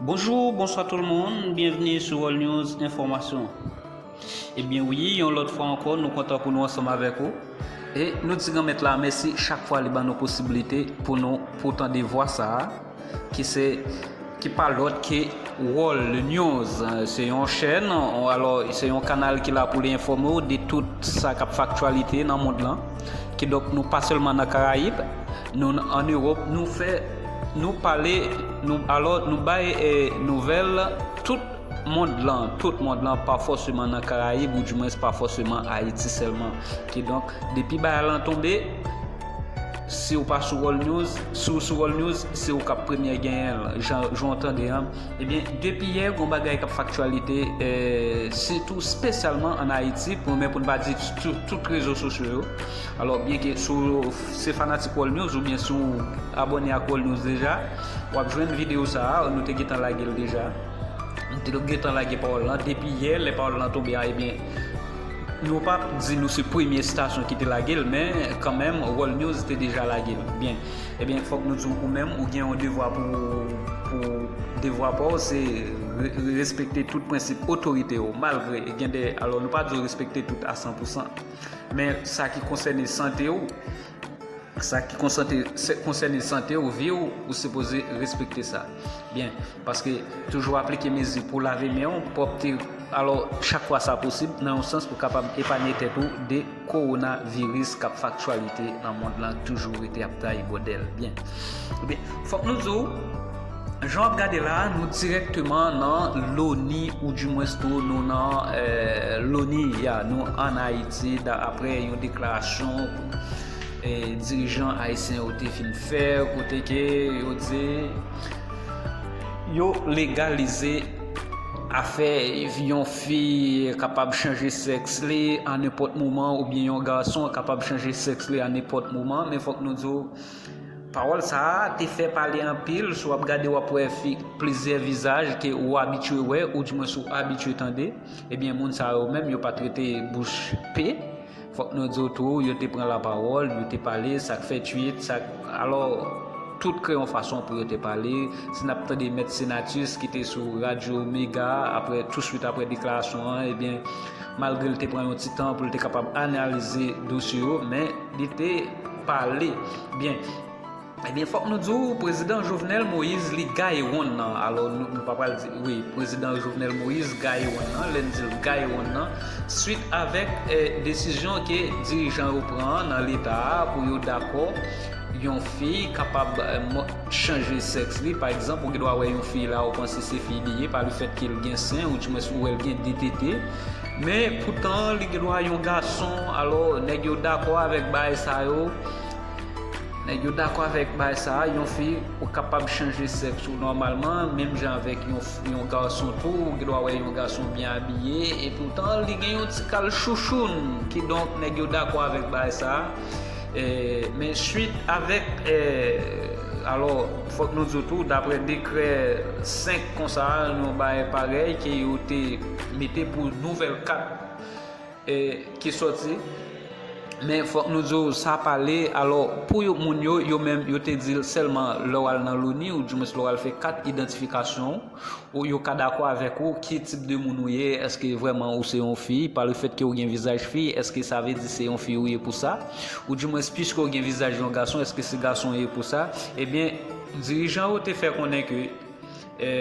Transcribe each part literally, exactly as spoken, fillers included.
Bonjou, bonswa tout moun, byenvni sou World News Enfòmasyon. Ebyen wi, yon lòt fwa ankò, nou kontan pou nou ansanm avèk ou. E nou di Granmèt la mèsi chak fwa li ban nou posiblite pou nou pou tande vwa sa a, ki se, ki pa lòt ke World News. Se yon chèn, alò, se yon kanal ki la pou li enfòme w de tout sa k ap fè aktyalite nan mond lan. Kidonk, nou pa sèlman nan Karayib, nou an Ewòp, nou fè, nou pale, nou, alò, nou bay, eh, nouvèl tout mond lan, tout mond lan, pa fòseman nan Karayib, ou dimwens pa fòseman Ayiti sèlman. Kidonk, depi bagay lan tonbe, si w pa sou World News, si w sou World News, se ou k ap premye genyen l, jan, jan w tande an. Ebyen, depi yè, gon bagay k ap fè aktyalite, eh, sitou espesyalman ann Ayiti, pou, men pou n pa di tout, tout rezo sosyo yo. Alò, byen ke si w se fanatik World News oubyen si w abòne ak World News deja, w ap jwenn videyo sa a, nou te gentan lage l deja. Nou te gentan lage pawòl lan. Depi yè, lè pawòl lan tonbe a, ebyen, nou p ap di nou se premye estasyon ki te lage l, men kanmenm, World News te deja lage l. Byen. Ebyen, fòk nou di w, ou menm, ou gen yon devwa pou, pou devwa pa w, se re-, respekte tout prensip otorite yo, malgre gen de, alò, nou pa di w respekte tout a san pou san, men sa ki konsène sante w, sa ki konsante-, se, konsène sante w, vi w, ou sipoze respekte sa. Byen, paske toujou aplike mezi pou lave men w, pwòpte, alò, chak fwa sa posib, nan yon sans pou kapab epanye tèt ou de kowonaviris k ap fè aktyalite nan mond lan, toujou rete ap taye bòdèl. Byen. Ebyen, fòk nou di w, jan w ap gade la, nou dirèkteman nan loni, ou dimwens tou, nou nan, eh, loni, ya, nou ann Ayiti, da-, aprè yon deklarasyon, eh, dirijan ayisyen yo te fin fè, kote ke yo di yo legalize afè yon fi kapab chanje sèks li a nenpòt moman, oubyen yon gason kapab chanje sèks li a nenpòt moman, men fòk nou di w, pawòl sa a te fè pale anpil. Si w ap gade, w ap wè fi-, plizyè vizaj ke ou abitye wè, ou dimwens ou abitye tande. Ebyen, moun sa yo menm, yo pa t rete bouch pe. Fòk nou di w tou, yo te pran lapawòl, yo te pale, sa k fè twit, sa k, alò, tout kreye yon fason pou yo te pale. Si n ap tande Mèt Senatus ki te sou Radyo Mega, aprè, touswit aprè deklarasyon an, ebyen, malgre l te pran yon ti tan pou l te kapab analize dosye yo, men li te pale. Byen. Ebyen, fòk nou di w, prezidan Jovenel Moïse, li gaye wonn nan. Alò, nou, nou pa pral di, wi, prezidan Jovenel Moïse gaye wonn nan. Lè n di l gaye wonn nan, swit avèk, eh, desizyon ke dirijan yo pran nan leta a pou yo dakò yon fi kapab, eh, mo-, chanje sèks li. Pa egzanp, ou gen dwa wè yon fi la, ou panse se fi li ye, pa lefèt ke l gen sen, ou dimwens ou wè l gen de tete. Men, poutan, li gen dwa yon gason. Alò, nèg yo dakò avèk bagay sa yo. Nèg yo dakò avèk bagay sa a, yon fi, ou kapab chanje sèks ou nòmalman, menm jan avèk yon f-, yon gason tou, ou gen dwa wè yon gason byen abiye, e poutan li gen yon ti kal chouchoun, kidonk nèg yo dakò avèk bagay sa a. E, men swit avèk, e, alò, fòk nou di w tou, daprè dekrè senk konsa, yon bagay parèy ke yo te mete pou nouvèl kat e, ki sòti. Men fòk nou di w sa pale, alò, pou yo, moun yo, yo menm, yo te di l sèlman lè w al nan loni, ou dimwens lè w al fè kat idantifikasyon w, ou yo ka dakò avèk ou, ki tip de moun ou ye, èske vrèman ou se yon fi, pa lefèt ke w gen vizaj fi, èske sa vle di se yon fi ou ye pou sa, ou dimwens piske w gen vizaj yon gason, èske se gason ou ye pou sa, ebyen, dirijan yo te fè konnen ke, e,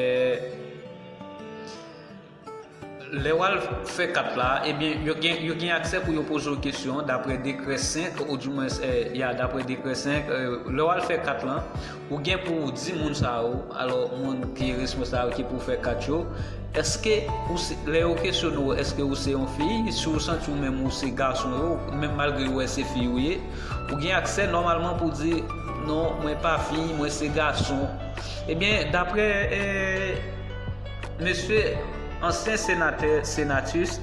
lè w al fè kat la, ebyen, yo gen, yo gen aksè pou yo poze w kesyon daprè dekrè senk, ou dimwens, eh, ya, daprè dekrè senk, eh, lè w al fè kat lan, ou gen pou w di moun sa yo, alò, moun ki responsab, ki pou fè kat yo, èske ou se, lè yo kesyone w, èske ou se yon fi, si w santi w menm ou se gason yo, menm malgre w wè se fi ou ye, ou gen aksè nòmalman pou w di, non, mwen pa fi, mwen se gason. Ebyen, daprè, eh, mesye ansyen senatè Senatus,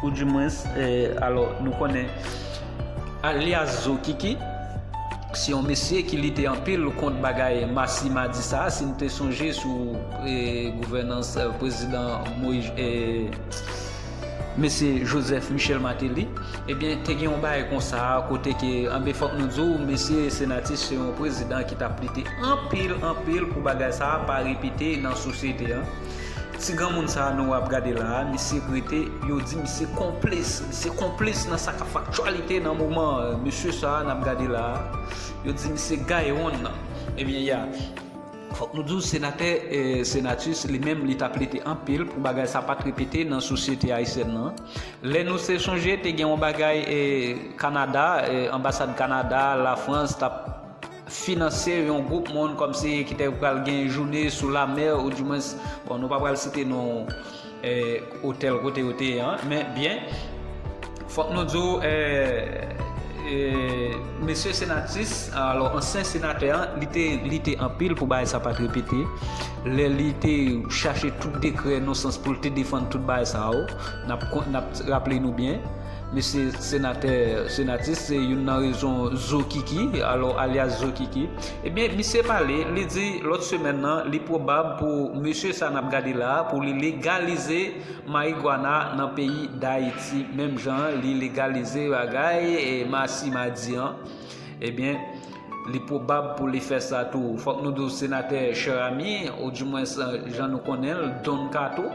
ou dimwens, eh, alò, nou konnen alyas Zo Kiki, se yon mesye ki lite anpil kont bagay masi madi sa, si n te sonje sou, eh, gouvènans, eh, prezidan Moïse, eh, Mesye Joseph Michel Martelly, ebyen, te gen yon bagay konsa, kote ke, anben, fòk nou di w, mesye Senatus se yon prezidan ki t ap lite anpil, anpil pou bagay sa a pa repete nan sosyete an. Ti granmoun sa a nou ap gade la a, misye rete, yo di misye konplis, misye konplis nan sa k ap fè aktyalite nan moman an. Mesye sa a n ap gade la a, yo di misye gaye wonn nan. Ebyen, ya. Fòk nou di w, senatè, eh, Senatus, li menm, li t ap lite anpil pou bagay sa pa t repete nan sosyete ayisyèn nan. Lè nou se sonje, te gen yon bagay, eh, Kanada, eh, anbasad Kanada, Lafrans t ap finanse yon gwoup moun kòmsi ki te pral gen jounen sou lamè, oudimwens, bon, nou pa pral site non, eh, otèl kote yo te ye an, men byen, fòk nou di w, eh, eh, mesye Senatus, alò, ansyen senatè an, li te lite anpil pou bagay sa pa t repete. Lè li te chache tout dekrè nan sans pou l te defann tout bagay sa yo, n ap kon-, n ap raple nou byen. Mesye senatè Senatus se youn nan rezon Zokiki, alò, alyas Zokiki. Ebyen, misye pale, li di lòt semèn nan, li pwobab pou mesye sa n ap gade la a, pou li legalize marigwana nan peyi Dayiti. Menm jan li legalize bagay, e, masi madi an. Ebyen, li pwobab pou li fè sa tou. Fòk nou di w senatè Cheramy, oudimwens, eh, jan nou konnen l, Don Kato.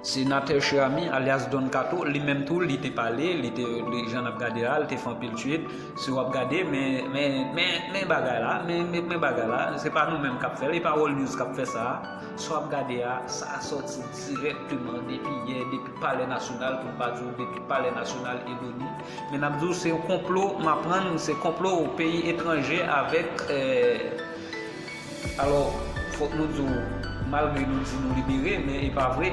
Senatè Cheramy, alyas Don Kato, li menm tou, li te pale, li te, li, jan n ap gade la, li te fè anpil twit. Si w ap gade, men, men, men, men bagay la, men, men, men bagay la, se pa nou menm k ap fè l, e pa World News k ap fè sa a. Si w ap gade a, sa a sòti dirèkteman depi yè, depi Palè Nasyonal, pou n pa di w depi Palè Nasyonal e Loni. Men n ap di w se yon konplo, m aprann se konplo peyi etranje avèk, eh, alò, fòk nou di w, malgre nou di nou libere, men e pa vre.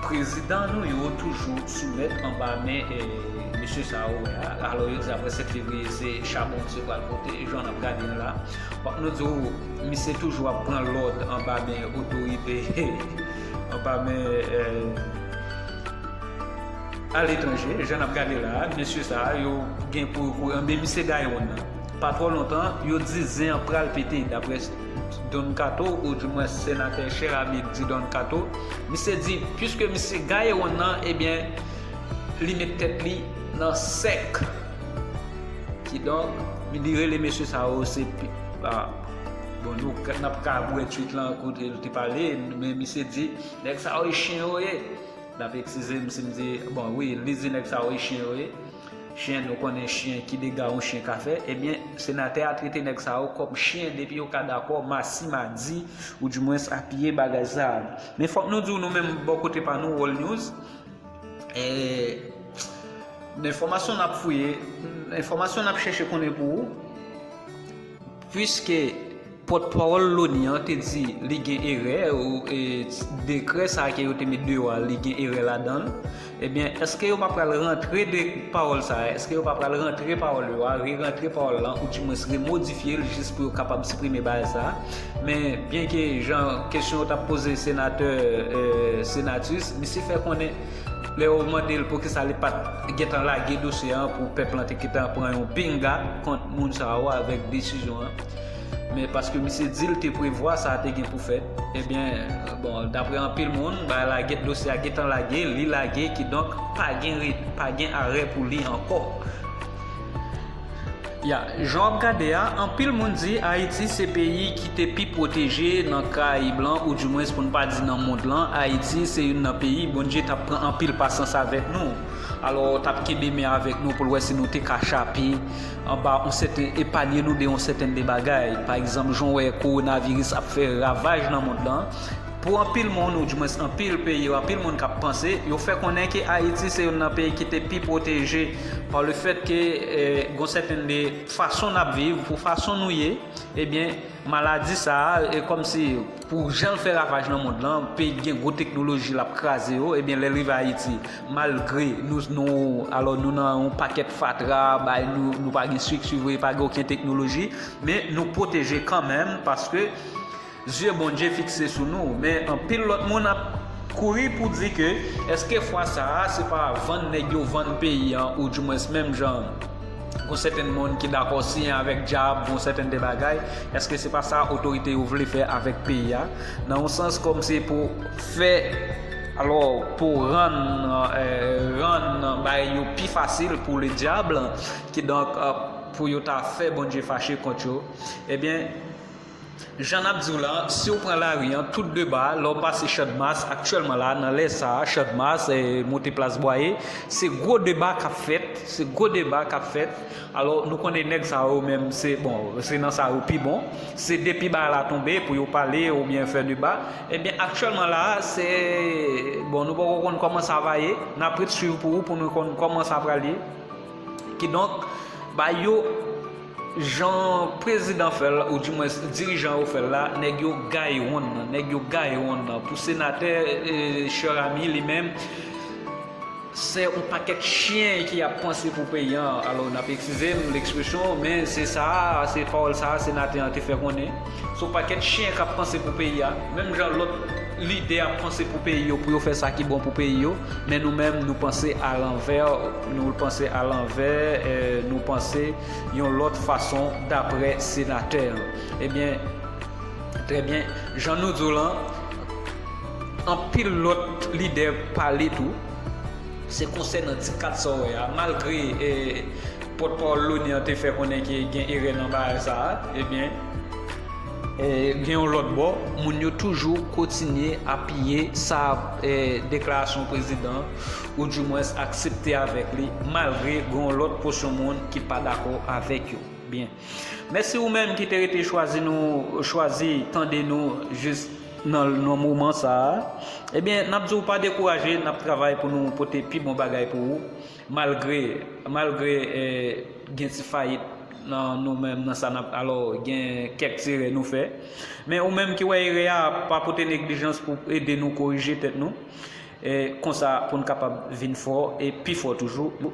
Prezidan nou yo toujou soumèt anba men, eh, mesye sa a ou wè a. Alò, yo di apre sèt fevriye, se chabon misye pral pote, jan n ap gade l la. Fòk nou di w, misye toujou ap pran lòd anba men otorite, anba men, eh, aletranje, jan n ap gade la a, mesye sa a, yo gen pou yo kouri, anben, misye gaye wonn nan. Pa twò lontan, yo di zen an pral pete, daprè Don Kato, oudimwens senatè Cheramy di Don Kato. Misye di, piske misye gaye wonn nan, ebyen, li met tèt li nan sèk. Kidonk, mi di rele mesye sa yo, se pi-, ah, bon, nou ka, n ap ka wè twit lan, kote l te pale, men misye di, nèg sa yo, e chen yo ye. N ap eskize m si m di, bon, wi, li di nèg sa yo, e chen yo ye. Chen, nou konnen chen, ki dega yon chen ka fè. Ebyen, senatè a trete nèg sa yo kòm chen, depi yo ka dakò, masi madi, oudimwens apiye bagay sa a. Men fòk nou di w, nou menm, bò kote pa nou, World News, eh, enfòmasyon n ap fouye, enfòmasyon n ap chèche konnen pou ou, piske pòtpawòl Loni an te di li gen erè, ou, e, dekrè sa a ke yo te met deyò a, li gen erè ladan l. Ebyen, èske yo pa pral rantre de pawòl sa a? Èske yo pa pral rantre pawòl yo a, re-rantre pawòl lan, oudimwens remodifye l jis pou yo kapab siprime bagay sa a? Men, byenke jan kesyon yo t ap poze senatè, eh, Senatus, misye fè konnen lè yo mande l poukisa li pa t gentan lage dosye an pou pèp lan te gentan pran yon pinga kont moun sa yo avèk desizyon an. Men paske misye di l te prevwa sa te gen pou fèt, ebyen, bon, daprè anpil moun, bagay la gen, dosye a gentan lage, li lage, kidonk pa gen re-, pa gen arè pou li ankò. Ya, jan w ap gade a, anpil moun di Ayiti se peyi ki te pi pwoteje nan Karayib lan, oudimwens pou n pa di nan mond lan, Ayiti se youn nan peyi Bondye t ap pran anpil pasyans avèk nou. Alò, t ap kenbe men avèk nou pou l wè si nou te ka chape anba yon sèten, epanye nou de yon sèten de bagay. Pa egzanp, jan w wè kowonaviris ap fè ravaj nan mond lan. Pou anpil moun, oudimwens anpil peyi, anpil moun k ap panse, yo fè konnen ke Ayiti se youn nan peyi ki te pi pwoteje pa le fèt ke, eh, gon sèten de fason n ap viv, pou fason nou ye, ebyen, maladi sa a, e kòmsi pou jan l fè ravaj nan mond lan, peyi ki gen gwo teknoloji l ap kraze yo, ebyen, lè l rive Ayiti, malgre nou, nou, alò, nou nan yon pakèt fatra, bay nou, nou pa gen strikti vre, pa gen okenn teknoloji, men nou pwoteje kanmenm, paske zye Bondye fikse sou nou. Men anpil lòt moun ap kouri pou di ke, èske fwa sa a, se pa vann nèg yo vann peyi an, oudimwens menm jan gon sèten moun ki dakò siyen avèk dyab, gon sèten de bagay, èske se pa sa otorite yo vle fè avèk peyi a? Nan yon sans kòm se pou fè Alò, pou rann, eh, rann bagay yo pi fasil pou le diable, kidonk, eh, pou yo ta fè Bondye fache kont yo, ebyen, jan n ap di w la, si w pran lari an, tout deba, lè w pase Channmas, aktyèlman la, nan lè sa a, Channmas, eh, monte Plas Bwaye, se gwo deba k ap fèt, se gwo deba k ap fèt. Alò, nou konnen nèg sa yo menm, se, bon, se nan sa yo pi bon. Se depi bagay la tonbe pou yo pale oubyen fè deba. Ebyen, aktyèlman la, se, bon, nou poko konn kòman sa va ye. N ap ret swiv pou ou, pou nou konn kòman sa pral ye. Kidonk, ba yo, jan prezidan fè l, oudimwens dirijan yo fè l la, nèg yo gaye wonn nan, nèg yo gaye wonn nan. Pou senatè, eh, Cher Ami, li menm, se yon pakèt chen ki ap panse pou peyi an. Alò, n ap eskize m lekspresyon, men se sa a, se pawòl sa a, senatè an te fè konnen. Se yon pakèt chen k ap panse pou peyi a. Menm jan lòt lidè ap panse pou peyi yo, pou yo fè sa ki bon pou peyi yo, men nou menm, nou panse alanvè, nou panse alanvè, eh, nou panse yon lòt fason, daprè senatè an. Ebyen, trè byen, jan nou di w lan, anpil lòt lidè pale tou. Se konsènan ti kat sa w wè a, malgre, eh, pòtpawòl Loni an te fè konnen ke gen erè nan bagay sa a, ebyen, eh, gen yon lòt bò, moun yo toujou kontinye apiye sa, eh, deklarasyon prezidan an, oudimwens aksepte avèk li, malgre gen yon lòt pòsyon moun ki pa dakò avèk yo. Byen. Mèsi ou menm ki te rete chwazi nou, chwazi tande nou jis nan, nan moman sa a. Ebyen, n ap di w pa dekouraje, n ap travay pou nou pote pi bon bagay pou ou. Malgre, malgre, eh, gen ti fayit nan nou menm, nan sa n ap, alò, gen kèk ti erè nou fè. Men ou menm ki wè erè a, pa pote neglijans pou ede nou korije tèt nou. E konsa pou n kapab vin fò e pi fò toujou.